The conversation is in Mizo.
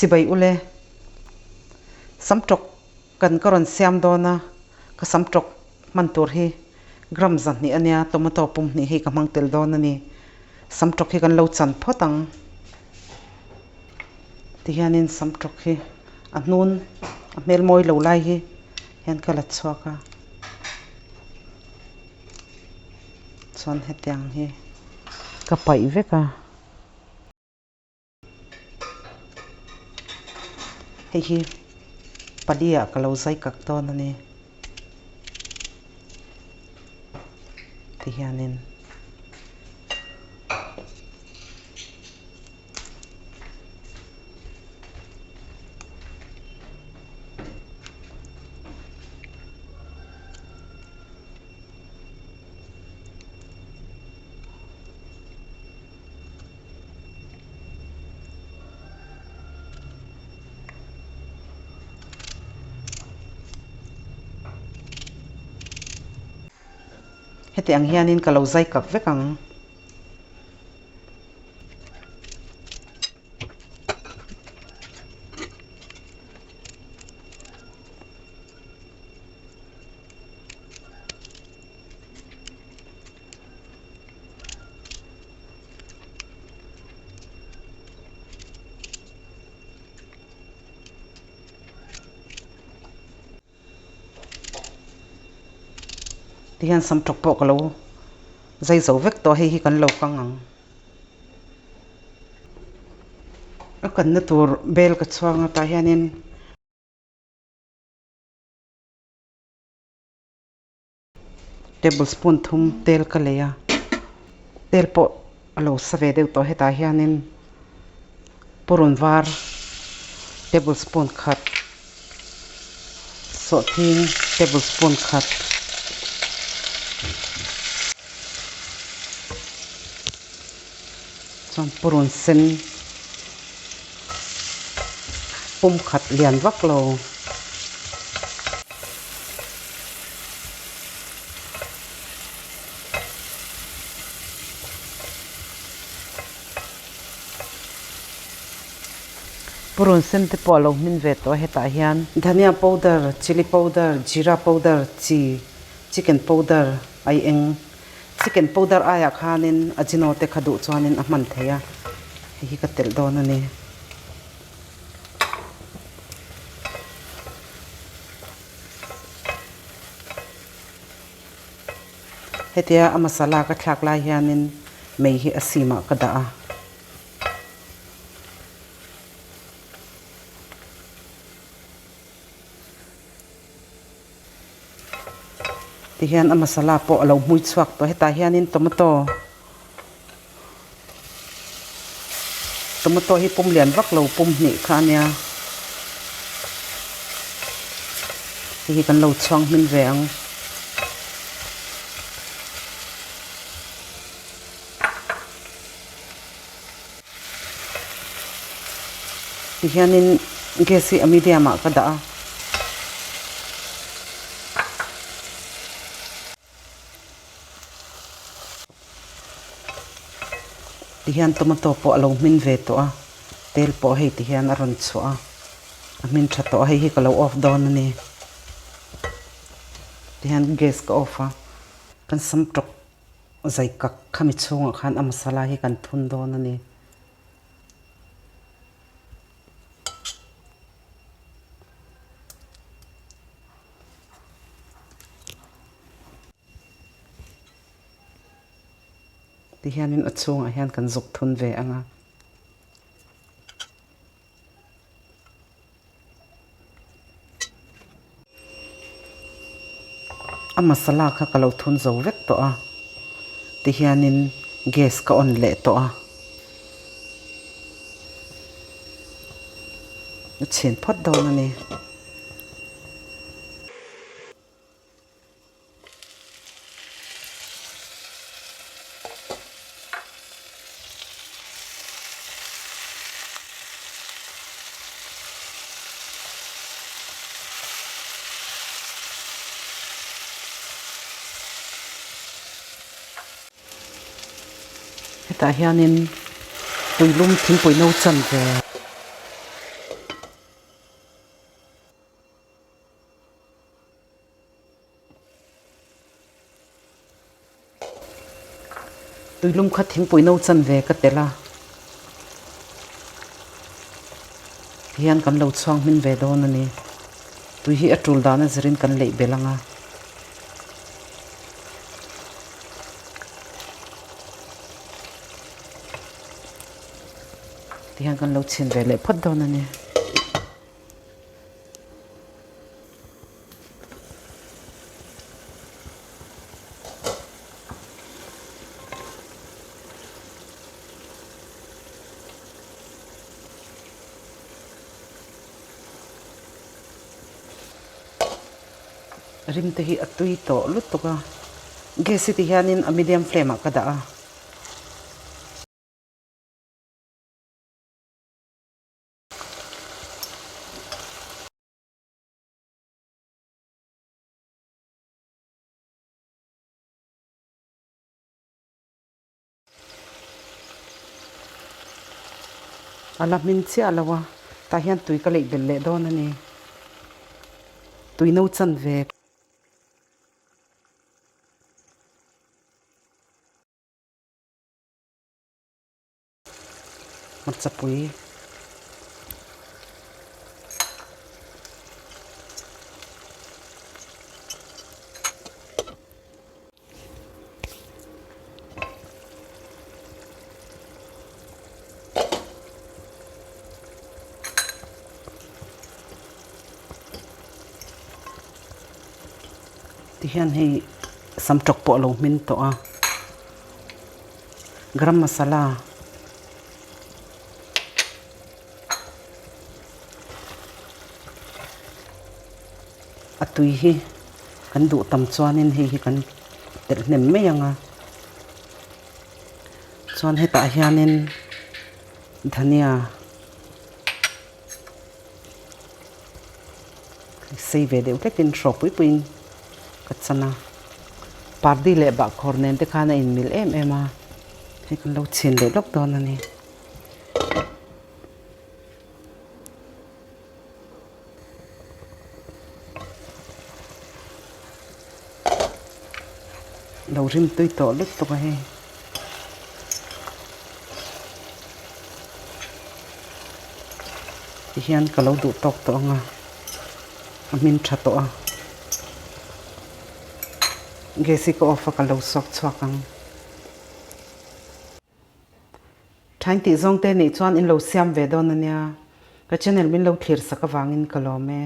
Chibai ule, Samtawk kan ka rawn siam dawn a, ka samtawk hman tur hi gram 200 a nia, tomato pum hnih hi ka hmang tel dawn a ni. Samtawk hi kan lo chan phawt ang. Tihianin samtawk hi a hnun a hmel mawi lo lai hi hian ka la chhuak a, chuan hetiang hi ka paih vek a. Hei hi pali ah ka lo zai kak dawn a ni tihianin. Heti ang hianin ka lo zai kak vek ang. Tihian sam tawk pawh ka lo zai zo vek tawh a, hei hi kan lo kang ang. A kanna tur bel ka chhuang a tah hianin. Tablespoon thum tel ka lei a, tel pawh a lo sa ve deuh tawh hetah hianin purun var tablespoon khat sawhthing tablespoon khat chuan purun sen pum khat lian vak lo. Purun sen te pawh a lo hmin ve tawh a hetah hian. Dhania powder, chilli powder, jeera powder, chi, chicken powder ai eng. Chicken powder aiah khanin ajino te kha duh chuanin a hman thei a, hei hi ka telh dawn a ni. Hetia a masala ka thlak lai hianin mei hi a sim ah ka dah a. Tihian a masala pawh a lo hmui chhuak tawh hetah hianin tomato Tomato hi pum lian vak lo pum hnih kha a nia. Hei hi kan lo chhuang hmin ve ang. Tihianin gas hi a medium ah ka dah a. Tihian tomato pawh a lo hmin ve tawh a, tel pawh hei tihian a rawn chhuah a, a hmin tha tawh a, hei hi ka lo off dawn a ni. Tihian gas ka off a, kan sam tawk zai kak khami chhungah khan a masala hi kan thun dawn a ni. Tihianin a chhungah hian kan zuk thun ve ang a. A masala kha ka lo thun zo vek tawh a, tihianin gas ka on leh tawh a. A chhin phawt dawn a ni. Hetah hianin tuilum thingpui no chan ve. Tuilum kha thingpui no chan ve ka tel a, tihian kan lo chhuang hmin ve dawn a ni. Tui hi a tul dan a zirin kan leih belh ang a. Tihian kan lo chhin ve leh phawt dawn a ni. Rim te hi a tui tawh lutuk a, gas hi ti hianin a medium flame ah ka dah a. A la hmin chiah lo a, tah hian tui ka leih belh leh dawn a ni. Tui no chan ve. Hmarchapui. Tihian hei samtawk pawh a lo hmin tawh a. Garam masala a tui hi kan duh tam chuanin hei hi kan telh hnem mai ang a chuan hetah hianin dhania sei ve deuh hlekin hrawk pui puiin ka chan a pardi leh bahkhawr nen te khan a inmil em em a hei kan lo chhin leh lawk dawn a ni. Lo rim tui tawh lutuk a hei. Tihian ka lo duh tawk tawh ang a, a hmin tha tawh a. Gas hi ka off a ka lo sawk chhuak ang. Thain tih zawng te nih chuan in lo siam ve dawn a nia. Ka channel min lo thlir sak avangin ka lawm e.